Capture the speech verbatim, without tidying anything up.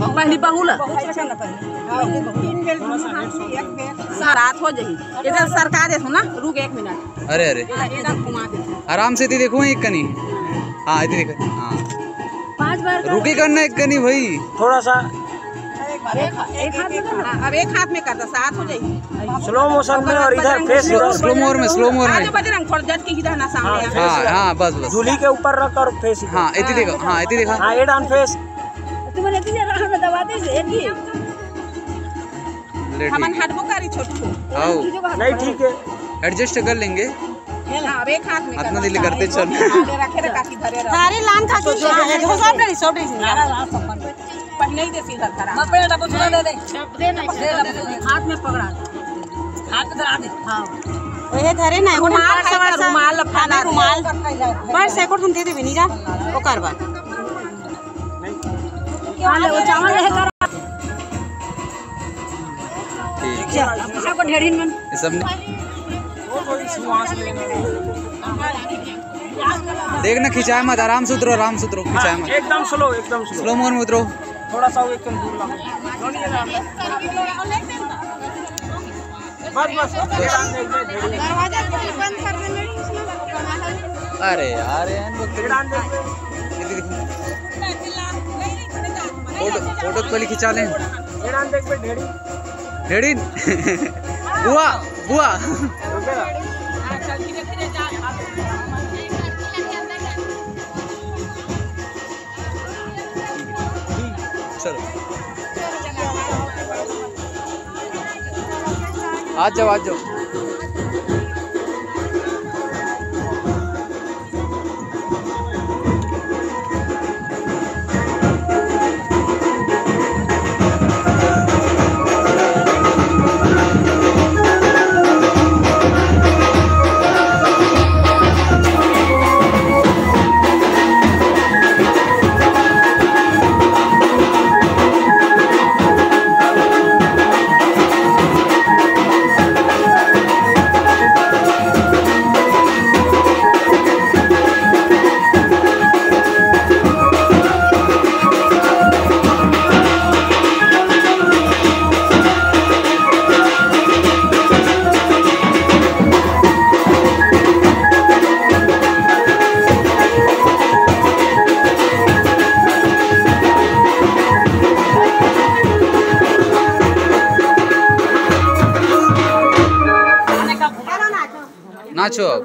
पहली बहू ला। तीन बेर दोनों हाथ में एक बेर। रात हो जाही। इधर सरका देथों ना, रुक एक मिनट। अरे, अरे। एला, एला घुमा देथों। आराम से एती देखो एक कनी। हाँ, एती देखो। हाँ। पांच बार कर। रुके करना एक कनी भाई। थोड़ा सा। अब एक, एक हाथ में कर। हाँ, अब एक हाथ में कर दो, सात हो जाएगी। Slow motion में और इधर face इधर। Slow mo में, slow mo में। आजो बजरंग, थोड़ा जट के इधर ना सामने। हाँ, हाँ, बस, बस। झूली के ऊपर रख और face इधर। हाँ, एती देखो, हाँ, एती देखो। हाँ, head on face। तुमने एती जरा हम दबा दे से, एती। ले, ठीक हमन है। हटबो करी छोटकू। आओ। नहीं, ठीक है। Adjust कर लेंगे। हाँ, अब एक हाथ में अतना करना दिल चाहे। करते चल। हाँ, ले रखे रखा की धरे रहो। अरे लान खा के। हाँ, सब डरी, सब डरी। पहले ही दे सीधा करा। मैं पहले डबल सुना दे दे। दे ना, दे, दे, दे। हाथ में पकड़ा। हाथ में धरा दे। हाँ। ओहे धरे ना, एगो रुमाल रुमाल है सवा तो सा-, रुमाल लपटा हाँ, दे। रुमाल। पर से को हम दे देबे नीरा, ओकर बाद। हाँ, ले, वो चावल रहे कर। ठीक। चल, अब सबको ढेरिन मन। ये सब नहीं। देख ना, खिंचाए मत, आराम से उतरो, आराम से उतरो, खिंचाए मत। एकदम slow, एकदम slow। Slow mo में उतरो। थोड़ा सा वो एकदम दूर ला। बस, बस, बस। अरे यार, यार, वो तेरे फोटो, फोटो तो पहले खिंचा लें। ढेड़िन। बुआ, बुआ। चलो। आ जाओ, आ जाओ। नाचो अब।